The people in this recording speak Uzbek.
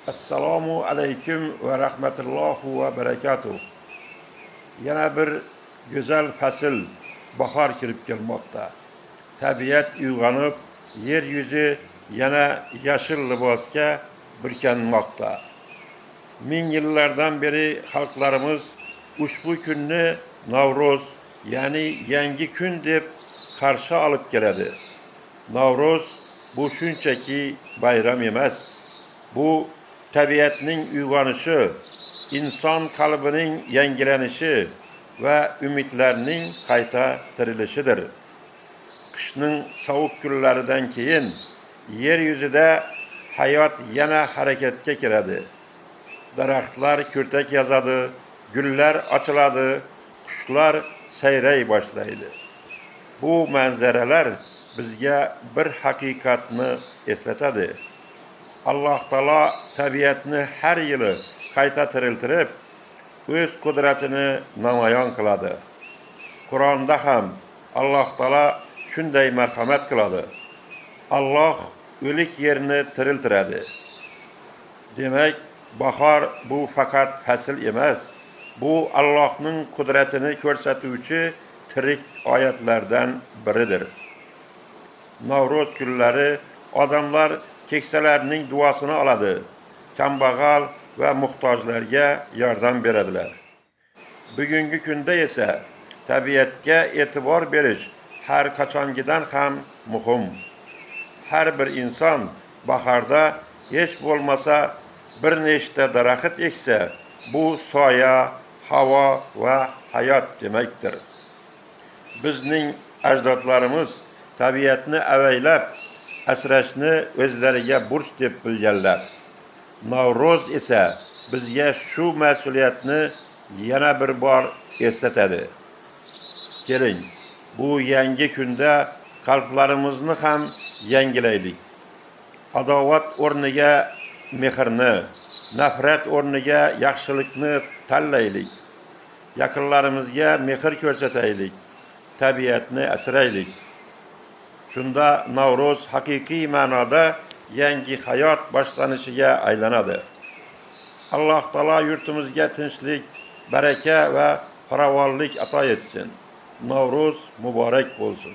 Assalomu alaykum va rahmatullohi va barakatuh. Yana bir go'zal fasl bahor kirib kelmoqda. Tabiat uyg'onib, yer yuzi yana yashil libosga burkanmoqda. Ming yillardan beri xalqlarimiz ushbu kunni Navro'z, ya'ni yangi kun deb qarshi olib keladi. Navro'z bu shunchaki bayram emas. Bu tabiatning uyg'onishi, inson qalbining yangilanishi va umidlarning qayta tirilishidir. Qishning sovuq kunlaridan keyin yer yuzida hayot yana harakatga keladi. Daraxtlar kurtak yozadi, gullar ochiladi, qushlar sayray boshlaydi. Bu manzaralar bizga bir haqiqatni eslatadi. Alloh taolo tabiatni har yili qayta tiriltirib, o'z qudratini namoyon qiladi. Qur'onda ham Alloh taolo shunday marhamat qiladi. Alloh o'lik yerni tiriltiradi. Demak, bahor bu faqat fasl emas, bu Allohning qudratini ko'rsatuvchi tirik oyatlardan biridir. Navro'z kunlari odamlar keksalarning duosini oladi, kambag'al va muhtojlarga yordam beradilar. Bugungi kunda esa tabiatga e'tibor berish har qachongidan ham muhim. Har bir inson bahorda hech bo'lmasa bir nechta daraxt eksa, bu soya, havo va hayot demakdir. Bizning ajdodlarimiz tabiatni avaylab asrashni o'zlariga burch deb bilganlar. Navro'z esa bizga shu mas'uliyatni yana bir bor eslatadi. Keling, bu yangi kunda qalblarimizni ham yangilaylik. Adovat o'rniga mehrni, nafrat o'rniga yaxshilikni tanlaylik. Yaqinlarimizga mehr ko'rsataylik, tabiatni asraylik. Shunda Navro'z haqiqiy ma'noda yangi hayot boshlanishiga aylanadi. Alloh taolo yurtimizga tinchlik, baraka va farovonlik ato etsin. Navro'z muborak bo'lsin.